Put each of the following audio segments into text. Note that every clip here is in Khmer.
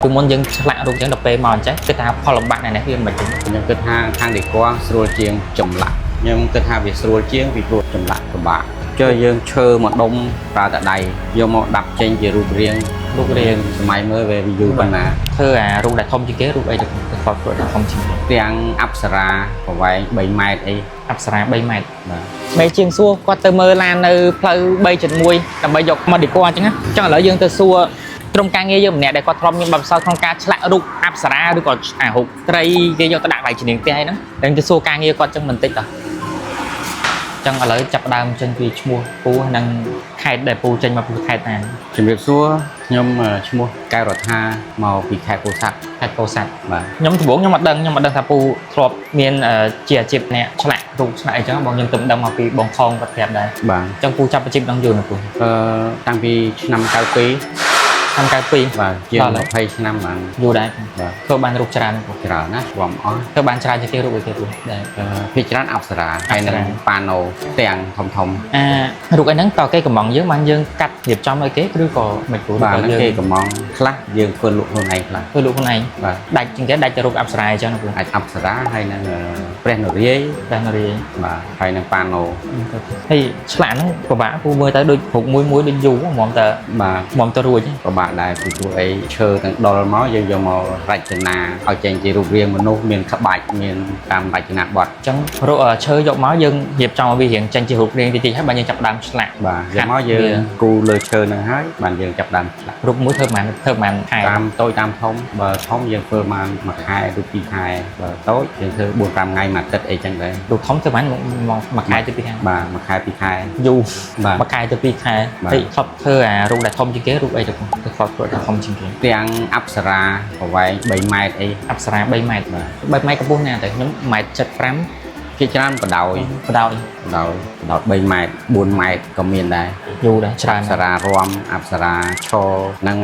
ពីមុនយើងឆ្លាក់រូបអញ្ចឹងដល់ពេលមកអញ្ចឹងគឺថាផលលំបាកណែនេះវាមិនចឹង ខ្ញុំគិតថាខាង decor ស្រួលជាងចម្លាក់ខ្ញុំគិតថាវាស្រួលជាងពីព្រោះចម្លាក់ពិបាកចុះយើងឈើមកដុំប្រើតែដៃយកមកដាប់ចេញជារូបរាង រូបរាង សម័យមើលវាយូរប៉ុណ្ណា ធ្វើអារូបដែលធំជាងគេរូបអីទៅគាត់ធ្វើដែលធំជាងគេ ទាំងអប្សរាប្រវែង3ម៉ែត្រអី អប្សរា3ម៉ែត្រ បាទ មេជាងសួរគាត់ទៅមើលឡាននៅផ្លូវ3.1ដើម្បីយកមក decor អញ្ចឹងណាអញ្ចឹងឥឡូវយើងទៅសួរក្រុមការងារយើងម្នាក់ដែលគាត់ធ្លាប់មានបទពិសោធន៍ក្នុងការឆ្លាក់រូបអប្សរាឬក៏អារូបត្រីគេយកទៅដាក់កន្លែងជំនាញផ្ទះហ្នឹងតែទៅសួរការងារគាត់អញ្ចឹងបន្តិចតោះអញ្ចឹងឥឡូវចាប់ផ្ដើមចេញពីឈ្មោះពូនិងខេត្តដែលពូចេញមកពីខេត្តណា ជំរាបសួរខ្ញុំឈ្មោះកែវរដ្ឋាមកពីខេត្តពោធិ៍សាត់ ខេត្តពោធិ៍សាត់ បាទ ខ្ញុំដំបូងខ្ញុំអត់ដឹងខ្ញុំអត់ដឹងថាពូធ្លាប់មានជាអាជីពអ្នកឆ្លាក់រូបឆ្លាក់អីចឹងបងខ្ញុំទើបដឹងមកពីបងខងគាត់ប្រាប់ដែរ បាទ អញ្ចឹងពូចាប់អាជីពដល់យូរណាស់ពូ អឺតាំងពីឆ្នាំ92 ឆ្នាំ92 បាទជាង ដល់ហើយ 20ឆ្នាំបាន យូរដែរ បាទ ធ្វើបានរូបច្រើនពូ ច្រើនណាស់ស្មអស់ ធ្វើបានច្រើនជាងគេរូបអីគេពូដែរ ភាគច្រើនអប្សរាហើយ អប្សរា និងប៉ាណូទាំងធំធំ អារូបអីហ្នឹងតើគេកំងយើងបានយើងកាត់រៀបចំឲ្យគេឬក៏មិនពូ បាទហ្នឹង ឬក៏យើង គេកំងខ្លះយើងធ្វើលក់ខ្លួនឯងខ្លះ ធ្វើលក់ខ្លួនឯង បាទ ដាច់ជាងគេដាច់ទៅរូបអប្សរាអញ្ចឹងណាពូ អាចអប្សរាហើយនិងព្រះនរាយណ៍ តែនរី បាទហើយនិងប៉ាណូ ហើយឆ្លាក់ហ្នឹងពិបាកពូមើលទៅដូចរូបមួយមួយដូចយូរហ្មងតើ បាទ ហ្មងទៅរួច ពិបាកដែរពីព្រោះអីឈើទាំងដុលមកយើងយកមករចនាឲ្យចេញជារូបរាងមនុស្សមានក្បាច់មានតាមរចនាបថ អញ្ចឹងរូបឈើយកមកយើងរៀបចំឲ្យវារៀងចេញជារូបរាងតិចៗហើយបាទយើងចាប់ផ្ដើមឆ្លាក់ បាទយកមកយើងគូរលើឈើហ្នឹងហើយបាទយើងចាប់ដើមឆ្លាក់ រូបមួយធ្វើប្រហែលធ្វើប្រហែលខែ តាមតូចតាមធំបើធំយើងធ្វើបានមួយខែឬពីរខែបើតូចយើងធ្វើ4 5ថ្ងៃមួយអាទិត្យអីចឹងដែរ រូបធំធ្វើប្រហែលមួយខែទៅពីរខែ បាទមួយខែពីរខែ យូរ បាទ មួយខែទៅពីរខែ បាទ ហើយធ្លាប់ធ្វើអារូបដែលធំជាងគេរូបអីទៅទៅធ្លាប់ធ្វើដែលធំជាងគេ ទាំងអប្សរាប្រវែង3ម៉ែត្រអី អប្សរា3ម៉ែត្រ បាទ 3ម៉ែត្រកម្ពស់ណាស់តែខ្ញុំ1ម៉ែត្រ75 ជាច្រើនបដោយ បដោយ បដោយបដោយ3ម៉ែត្រ4ម៉ែត្រក៏មានដែរ យូរដែរច្រើន អប្សរារំអប្សរាឈរនិង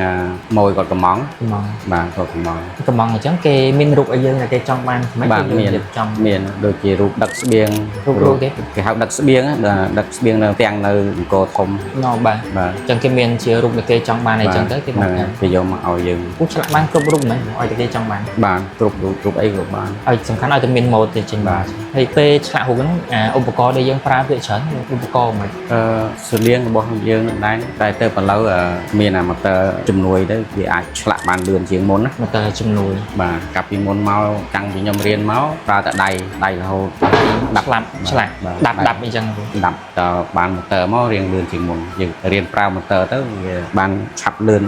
ម៉ួយគាត់កំង កំង បាទគាត់កំង កំងអញ្ចឹងគេមានរូបឲ្យយើងដែលគេចង់បានមិន បាទ គេយើង មាន រៀបចំ មានដូចជារូបដឹកស្បៀង រូបគេ គេហៅដឹកស្បៀងណាបាទដឹកស្បៀងនៅទាំងនៅអង្គរធំ ណបាទ បាទ អញ្ចឹងគេមានជារូបដែលគេចង់បានអីចឹងទៅគេមក ហ្នឹង ថា គេយកមកឲ្យយើង ពូឆ្លាក់បានគ្រប់រូបមែនឲ្យតែគេចង់បាន បាទគ្រប់រូបគ្រប់អីក៏បាន ឲ្យសំខាន់ឲ្យតែមានម៉ូដទេចេញ បាទ ហើយពេលឆ្លាក់រូបហ្នឹងអាឧបករណ៍ដែលយើងប្រើវាច្រើនឧបករណ៍មិន អឺស្រលៀងរបស់យើងនឹងដែរតែទៅឥឡូវមានអាម៉ូទ័រជំនួយទៅវាអាចឆ្លាក់បានលឿនជាងមុនណា មកតើជំនួយ បាទកាលពីមុនមកតាំងពីខ្ញុំរៀនមកប្រើតែដៃដៃរហូត ដាប់ឆ្លាក់ បាទ ដាប់ដាប់អីចឹង ដាប់តបានម៉ូទ័រមករៀងលឿនជាងមុនយើងរៀនប្រើម៉ូទ័រទៅវាបានឆាប់លឿន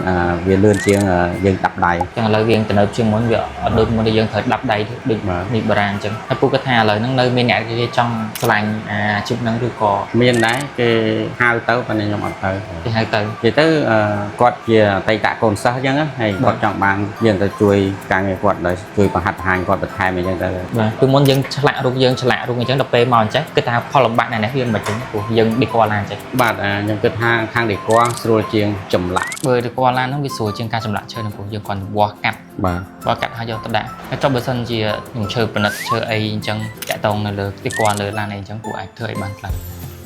វាលឿនជាងយើងដាប់ដៃ ចឹងឥឡូវវាទំនើបជាងមុនវាអត់ដូចមុនដែលយើងត្រូវដាប់ដៃដូច បាទ នេះបារាណអញ្ចឹងហើយពូគាត់ថាឥឡូវហ្នឹងនៅមានអ្នកគេចង់ឆ្លាញ់អាជីពហ្នឹងឬក៏ មានដែរគេហៅទៅប៉ុន្តែខ្ញុំអត់ទៅ គេហៅទៅ និយាយទៅគាត់ជាអតីតកូនសិស្សអញ្ចឹងណាហើយគាត់ចង់បានយើងទៅជួយការងារគាត់ដោយជួយបង្ហាត់បង្ហាញគាត់បន្ថែមអញ្ចឹងទៅ បាទពីមុនយើងឆ្លាក់រូបយើងឆ្លាក់រូបអញ្ចឹងដល់ពេលមកអញ្ចឹងគឺថាផលលំបាកណែនេះវាមិនចឹងព្រោះយើង decor ឡានអញ្ចឹង បាទខ្ញុំគិតថាខាង decor ស្រួលជាងចម្លាក់ បើ decor ឡានហ្នឹងវាស្រួលជាងការចម្លាក់ឈើហ្នឹងព្រោះយើងគ្រាន់តែវាស់កាត់ បាទ វាស់កាត់ហើយយកទៅដាក់ហើយចុះបើសិនជាខ្ញុំឈើប្រណិតឈើអីអញ្ចឹងតាក់តងនៅលើ decor លើឡានអីអញ្ចឹងគួរអាចធ្វើឲ្យបានខ្លះ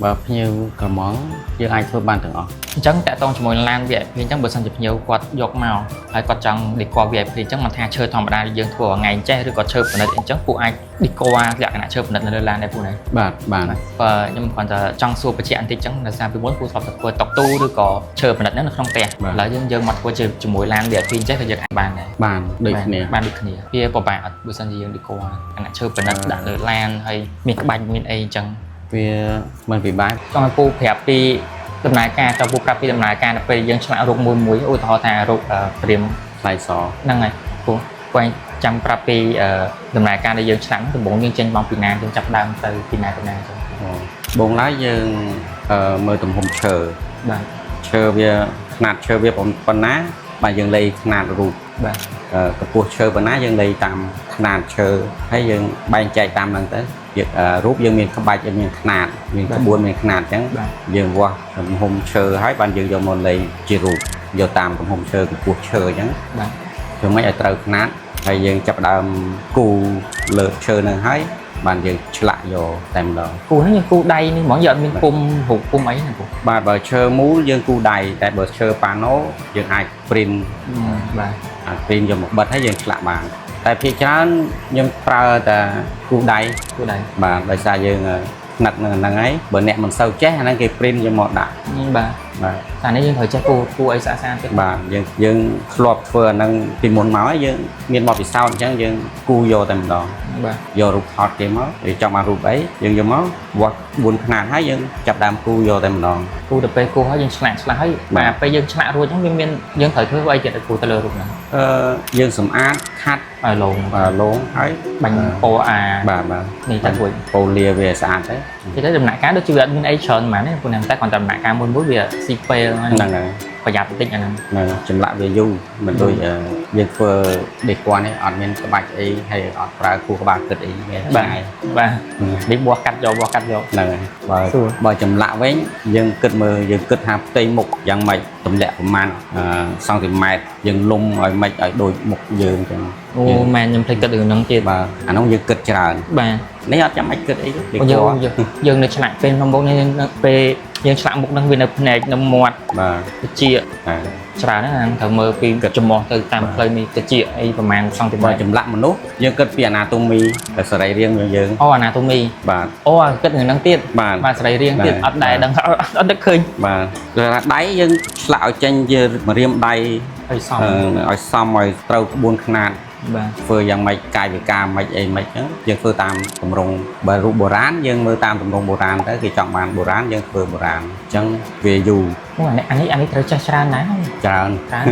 បើភ្ញៀវក្រមងយើងអាចធ្វើបានទាំងអស់ អញ្ចឹងតាក់ទងជាមួយឡាន VIP អញ្ចឹងបើសិនជាភ្ញៀវគាត់យកមកហើយគាត់ចង់ decor VIP អញ្ចឹងមិនថាឈើធម្មតាយើងធ្វើថ្ងៃចេះឬក៏ឈើប្រណិតអញ្ចឹងពួកអាច decor លក្ខណៈឈើប្រណិតនៅលើឡានដែរពួកណា បាទបាន បើខ្ញុំគ្រាន់តែចង់សួរបញ្ជាក់បន្តិចអញ្ចឹងដោយសារពីមុនពូធ្លាប់តែធ្វើតុកទូឬក៏ឈើប្រណិតហ្នឹងនៅក្នុងផ្ទះឥឡូវយើងយើងមកធ្វើជាមួយឡាន VIP អញ្ចឹងក៏យើងអាចបានដែរ បានដូចគ្នា បានដូចគ្នាវាពិបាកអត់បើសិនជាយើង decor អាឈើប្រណិតដាក់លើឡានហើយមានក្បាច់មានអីអញ្ចឹង វាមិនពិបាក ចង់ឲ្យពូប្រាប់ពីដំណើរការចង់ពូប្រាប់ពីដំណើរការដល់ពេលយើងឆ្លាក់រូបមួយមួយឧទាហរណ៍ថារូបព្រាម ថ្លៃស ហ្នឹងហើយពូគាត់ចាំប្រាប់ពីដំណើរការដែលយើងឆ្លាក់ហ្នឹងដំបូងយើងចេញមកពីណាយើងចាប់ដើមទៅពីណាទៅណាអញ្ចឹង បងឡើយយើងមើលទំហំឈើ បាទ ឈើវាខ្នាតឈើវាប៉ុណ្ណាបាទយើងលៃខ្នាតរូប បាទ កម្ពស់ឈើប៉ុណ្ណាយើងលៃតាមខ្នាតឈើហើយយើងបែងចែកតាមហ្នឹងទៅយើងរូបយើងមានក្បាច់មានខ្នាតមានក្បួនមានខ្នាតអញ្ចឹង បាទ យើងវាស់ទំហំឈើហើយបានយើងយកមកលៃជារូបយកតាមទំហំឈើកម្ពស់ឈើអញ្ចឹង បាទ ធ្វើម៉េចឲ្យត្រូវខ្នាតហើយយើងចាប់ផ្ដើមគូរលើឈើហ្នឹងហើយបានយើងឆ្លាក់យកតែម្ដង គូហ្នឹងយើងគូដៃនេះហ្មងយើងអត់មានពុំរូបពុំអីណាពូ បាទបើឈើមូលយើងគូរដៃតែបើឈើប៉ាណូយើងអាច print បាទ អា print យកមកបិទហើយយើងឆ្លាក់បានតែភាគច្រើនខ្ញុំប្រើតែគូសដៃ គូសដៃ បាទដោយសារយើងថ្នឹកនឹងហ្នឹងហើយបើអ្នកមិនសូវចេះអាហ្នឹងគេ print យកមកដាក់ បាទ បាទ តែនេះយើងត្រូវចេះគូគូអីស្អាតស្អាតទៀត បាទយើងយើងធ្លាប់ធ្វើអាហ្នឹងពីមុនមកហើយយើងមានបទពិសោធន៍អញ្ចឹងយើងគូរយកតែម្ដង បាទ យករូបថតគេមកគេចង់បានរូបអីយើងយកមកវាស់4ខ្នាតហើយយើងចាប់ដើមគូរយកតែម្ដង គូរទៅពេលគូរហើយយើងឆ្លាក់ឆ្លាក់ហើយ បាទ បាទពេលយើងឆ្លាក់រួចហ្នឹងវាមានយើងត្រូវធ្វើអីទៀតឲ្យគូរទៅលើរូបហ្នឹង អឺយើងសម្អាតខាត់ ឲ្យលង បាទលងហើយ បាញ់ពណ៌អា បាទបាទ នេះទៅរួច ពូលាវាស្អាតទៅ គេទៅដំណាក់កាលដូចជាវាអត់មានអីច្រើនហ្មងទេព្រោះតែគ្រាន់តែដំណាក់កាលមួយមួយវាស៊ីពេល ហ្នឹងហើយ ប្រយ័ត្នបន្តិចអាហ្នឹង ហ្នឹងចម្លាក់វាយូរមិនដូចយើងធ្វើដេកគាត់នេះអត់មានក្បាច់អីហើយអត់ប្រើគូក្បាលគិតអីវា បាទ ឆ្ងាយ បាទនេះបោះកាត់យកបោះកាត់យក ហ្នឹងហើយបើ ស្រួល បើចម្លាក់វិញយើងគិតមើលយើងគិតថាផ្ទៃមុខយ៉ាងម៉េចទម្លាក់ប្រមាណអឺសង់ទីម៉ែត្រយើងលំឲ្យម៉េចឲ្យដូចមុខយើងអញ្ចឹង អូមែនខ្ញុំភ្លេចគិតរឿងហ្នឹងទៀត បាទអានោះយើងគិតច្រើន បាទ នេះអត់ចាំបាច់គិតអីទេដេក យើង គាត់ យើងយើងនៅឆ្លាក់ពេលក្នុងមុខនេះយើងនៅពេលយើងឆ្លាក់មុខហ្នឹងវានៅភ្នែកនៅមាត់ បាទ តិច បាទ ច្រើនណាស់ហ្នឹងត្រូវមើលពីច្រមុះទៅតាមផ្លូវនេះតិចអីប្រហែលសង់ទី បើ ម៉ែត្រ ចម្លាក់មនុស្សយើងគិតពី anatomy តែសរីរាង្គរបស់យើង អូ anatomy បាទ អូអាគិតរឿងហ្នឹងទៀត បាទ បាទសរីរាង្គទៀត បាទ អត់ដែរដឹងអត់អត់ដឹកឃើញ បាទគឺថាដៃយើងឆ្លាក់ឲ្យចេញជាម្រាមដៃ ឲ្យសម អឺឲ្យសមឲ្យត្រូវក្បួនខ្នាត បាទ ធ្វើយ៉ាងម៉េចកាយវិការម៉េចអីម៉េចហ្នឹងយើងធ្វើតាមទម្រង់បើរូបបុរាណយើងមើលតាមទម្រង់បុរាណទៅគេចង់បានបុរាណយើងធ្វើបុរាណអញ្ចឹងវាយូរ អូអានេះអានេះអានេះត្រូវចេះច្រើនណាស់ ច្រើន ច្រើន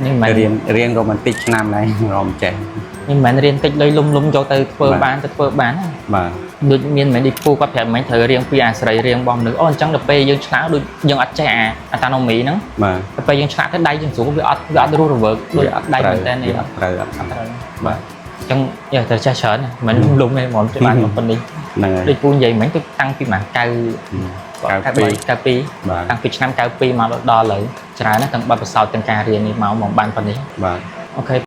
នេះមិនមែន រៀនរៀនក៏មិនតិចឆ្នាំដែររំចេះ នេះមិនមែនរៀនតិចលុយលុំលុំយកទៅធ្វើ បាទ បានទៅធ្វើបានណា បាទ ដូចមានមិនដូចពូគាត់ប្រាប់មិញត្រូវរៀងពីអាសរីរាង្គរបស់មនុស្សអូអញ្ចឹងដល់ពេលយើងឆ្លាក់ដូចយើងអត់ចេះអាអាតាណូមីហ្នឹង បាទ ដល់ពេលយើងឆ្លាក់ទៅដៃយើងស្រួលវាអត់វាអត់រស់រវើកដូចដៃមែនតើនេះ វាអត់ត្រូវអត់ត្រូវ ត្រូវ បាទ អញ្ចឹងយើងត្រូវចេះច្រើនណាមិនលុំទេហ្មងបានមកប៉ុណ្នេះ ហ្នឹងហើយ ដូចពូនិយាយមិញគឺតាំងពីម៉ា9 92 92 បាទ តាំងពីឆ្នាំ92មកដល់ឥឡូវច្រើនណាស់ទាំងបទពិសោធន៍ទាំងការរៀននេះមកមកបានប៉ុណ្នេះ បាទ OK.